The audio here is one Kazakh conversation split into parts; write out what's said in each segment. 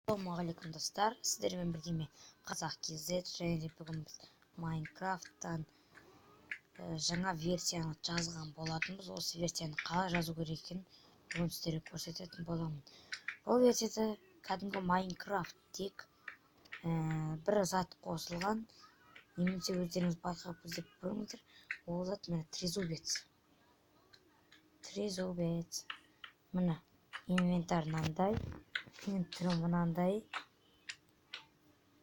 Ассалаумағалейкум, достар! Сіздермен бірге мен, Қазақ KZ. Және де бүгін біз Майнкрафттан жаңа версияны жазған болатынбыз. Осы версияны қалай жазу керек екенін бүгін сіздерге көрсететін боламын. Бұл версияда кәдімгі Майнкрафт, тек бір зат қосылған, немесе өздеріңіз байқап іздеп көріңіздер. Ол зат міне, трезубец. Трезубец. Міне, инвентарь мынандай, түрі мынандай,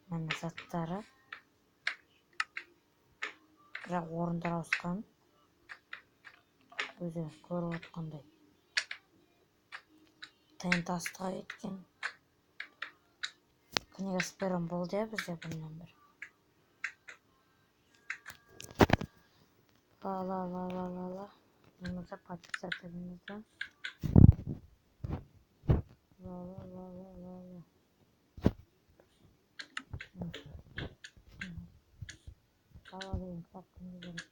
міне, заттары, бірақ орындар ауысқан, өздеріңіз көріп отқандай. Тент астыға кеткен. Книга с пером болды, иә, бізде бұрыннан бір. Ла ла ла ла ла ла дейміз да, подписаться дейміз да, ла ла ла ла ла ла. Ла деген кітап кімге керек?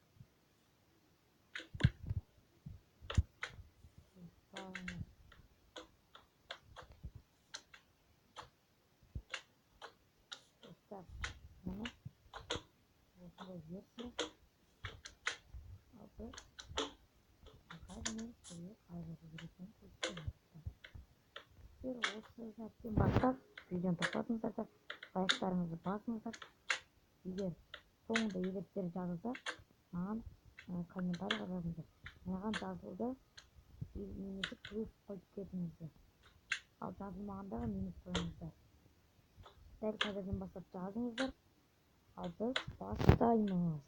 Достар, міне, осындай версия. Ал біз қазір мен сізге қалай жазу керек екенін көрсетемін. Сіздер осы сәттен бастап видеоны тоқтатыңыздар да, лайктарыңызды басыңыздар. Егер соңында, егер сіздер жазылса, маған комментарийға жазыңыздар: маған жазылды немесе плюс қойып кетіңіздер. Ал жазылмағандарға минус қойыңыздар. Дәл қазірден бастап жазыңыздар. Ал біз бастаймыз.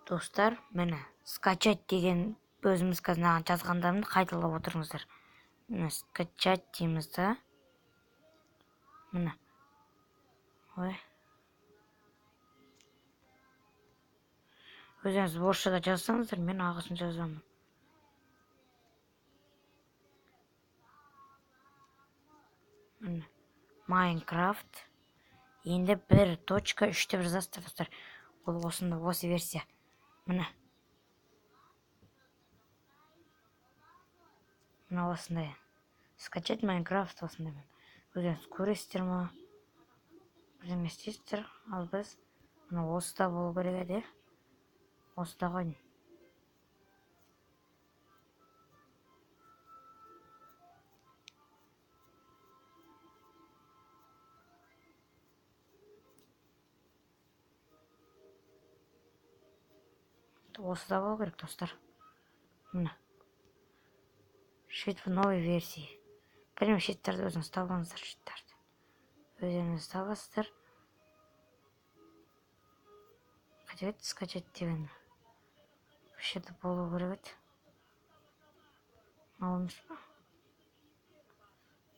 Достар, міне, скачать деген, өзіміз қазір мынаған жазғандарымды қайталап отырыңыздар. Міне, скачать дейміз да, міне. Ой, өздеріңіз орысшада жазсаңыздар, мен ағылшынша жазамын. Міне, Майнкрафт енді 1.3 деп жазасыздар, достар. Ол осында, осы версия, міне, мына осындай скачать Майнкрафт осындай. Өздеріңіз көресіздер ма, бірдеңе істейсіздер. Ал біз мына осыда болу керек еді, иә, осыда ғой. Осыда болу керек, достар. Міне, чит в новой версии. Білмеймін, читтарды өзіңіз табыңыздар, читтарды өздеріңіз табасыздар. Қайда кетті скачать деген? Осы жерде болу керек еді. Мынау емес па?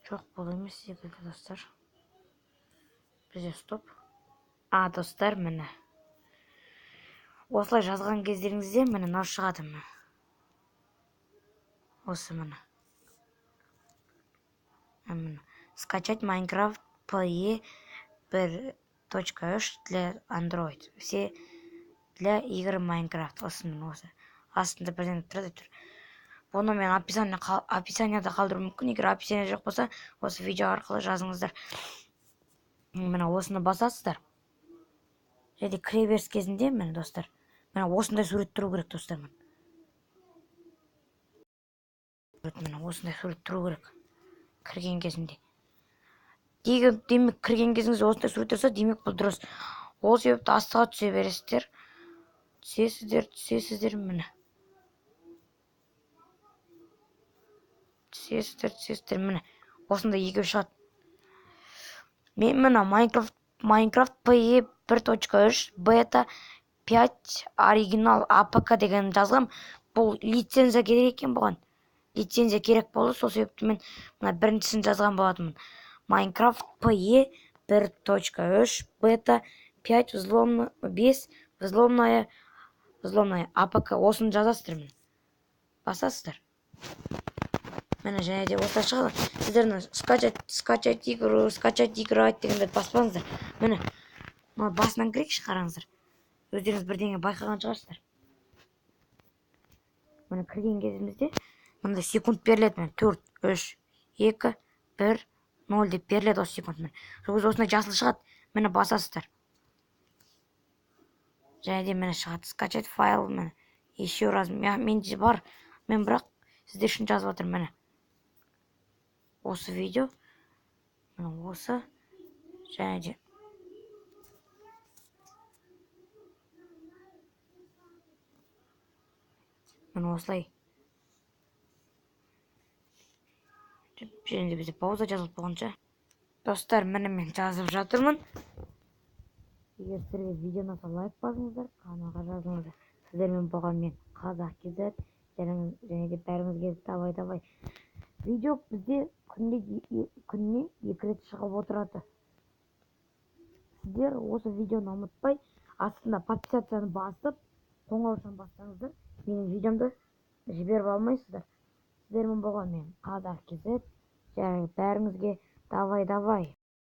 Жоқ, бұл емес секілді, достар. Бізде стоп. А, достар, міне, осылай жазған кездеріңізде, міне, мынау шығады, міне, осы, міне, міне, скачать Майнкрафт PE 1.3 для Android, все для игры Майнкрафт. Осы, міне, осы астында бірдеңе тұрады тұр. Бұны мен описанияда қалдыруым мүмкін. Егер описание жоқ болса, осы видео арқылы жазыңыздар. Міне, осыны басасыздар және де кіреберіс кезінде, міне, достар, міне, осындай сурет тұру керек. Достар, міне, міне, осындай сурет тұру керек кірген кезінде. Демек, кірген кезіңізде осындай сурет тұрса, демек, бұл дұрыс. Ол себепті астыға түсе бересіздер, түсесіздер, түсесіздер, міне, түсесіздер, түсесіздер. Міне, осындай екеу шығады. Мен, міне, Майнкрафт PE 1.3 бета 5 оригинал APK деген жазғам. Бұл лицензия керек екен, бұған лицензия керек болды. Сол себепті мен мына біріншісін жазған болатынмын: Майнкрафт PE 1.3 бета 5 взломная 5 взломная APK. Осыны жазасыздар, міне, басасыздар. Міне, және де осылай шығады. Сіздер мына скачать игру, скачать играть дегендерді баспаңыздар. Міне, мына басынан кірейікші, қараңыздар, өздеріңіз бірдеңе байқаған шығарсыздар. Міне, кірген кезімізде мындай секунд беріледі. Міне, 4, 3, 2, 1, 0 деп беріледі осы секунд. Міне, сол кезде осындай жасыл шығады. Міне, басасыздар. Және де, міне, шығады скачать файл. Міне, еще раз, менде бар, мен бірақ сіздер үшін жазып жатырмын. Міне, осы видео, міне, осы. Және де міне осылай. Және де бізде пауза жазылып болғанша, достар, міне, мен жазып жатырмын. Егер сіздерге видео ұнаса, лайк басыңыздар, каналға жазылыңыздар. Сіздермен болған мен, Қазақ KZ. Және де бәріңізге давай, давай. Видео бізде күніне 2 рет шығып отырады. Сіздер осы видеоны ұмытпай, астында подписацияны басып, қоңыраушаны бассаңыздар, менің видеомды жіберіп алмайсыздар. Сіздермен болған мен, Қазақ KZ. Және бәріңізге давай, давай.